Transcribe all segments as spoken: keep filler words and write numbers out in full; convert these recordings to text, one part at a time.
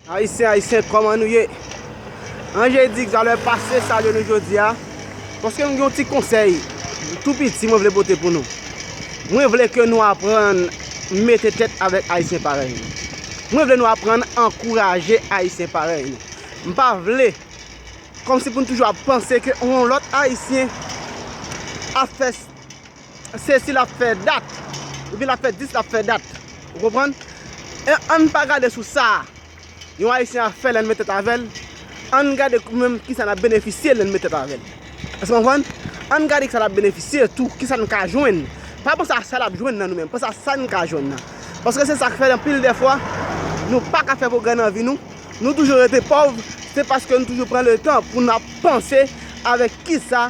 Ayisyen, Ayisyen, kòman nou ye? Ange Eddy X Valeur pase salye nou jodi a, paske m gen yon ti konsèy tou piti mwen vle pote pou nou. Mwen vle ke nou aprann mete tèt avèk Ayisyen parèy nou. Mwen vle nou aprann ankouraje Ayisyen parèy nou. M pa vle kòmsi pou n toujou ap panse ke yon lòt Ayisyen ap fè sesi, l ap fè dat, oubyen l ap fè dis, l ap fè dat. Ou konprann? E ann pa gade sou sa. Yon Ayisyen ap fè lè n met tèt avè l, ann gade menm kisa n ap benefisye lè n met tèt avè l. Èske w konprann? Ann gade kisa n ap benefisye tou, kisa n ka jwenn. Pa panse a sa l ap jwenn nan nou menm, panse a sa n ka jwenn nan. Paske se sa k fè anpil dèfwa, nou pa ka fè pwogrè nan vi nou, nou toujou rete pòv, se paske nou toujou pran letan pou n ap panse avèk kisa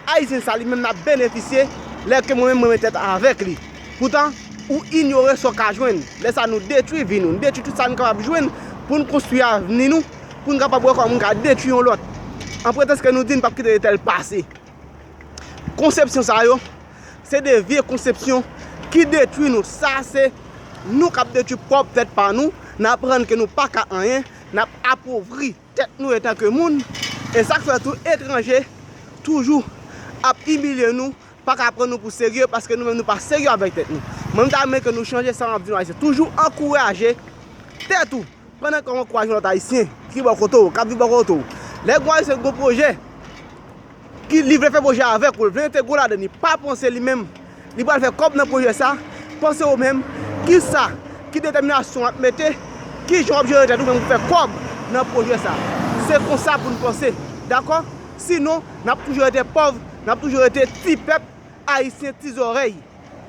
Ayisyen sa li menm n ap benefisye lè ke mwen menm mwen met tèt avèk li. Poutan, ou inyore sa w ka jwenn. Lè sa nou detwi vi nou, nou detwi tout sa n kapab jwenn pou n konstwi avni nou, pou n kapab wè kòman n ka detwi yon lòt. An pretans ke nou di n p ap kite de tèl pase. Konsepsyon sa yo, se de vye konsepsyon ki detwi nou. Sa se nou k ap detwi pwòp tèt pa nou, n aprann ke nou pa ka anyen, n ap apovri tèt nou etanke moun, e sa k fè tou etranje toujou ap imilye nou, pa ka pran nou pou serye, paske nou menm nou pa serye avèk tèt nou. Mwen, m ta renmen ke nou chanje sa m ap di nou Ayisyen. Toujou ankouraje tèt ou. Pandan ke w ankouraje yon lòt Ayisyen ki bò kote w, k ap viv bò kote w. Lè gon Ayisyen gon pwojè, ki li vle fè pwojè avèk ou, li vle mete gwo ladan li, pa panse li menm li pral fè kòb nan pwojè sa, panse ou menm, kisa, ki detèminasyon w ap mete, kijan w ap jere tèt ou menm pou fè kòb nan pwojè sa. Se konsa pou n panse, dakò? Sinon, n ap toujou rete pòv, n ap toujou rete ti pèp ayisyen ti zòrèy.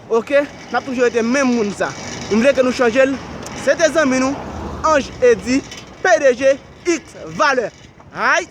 Oke? N ap toujou rete menm moun sa. M vle ke nou chanje l. Se te zanmi nou, Ange Eddy, P D G, X Valeur. Ayt!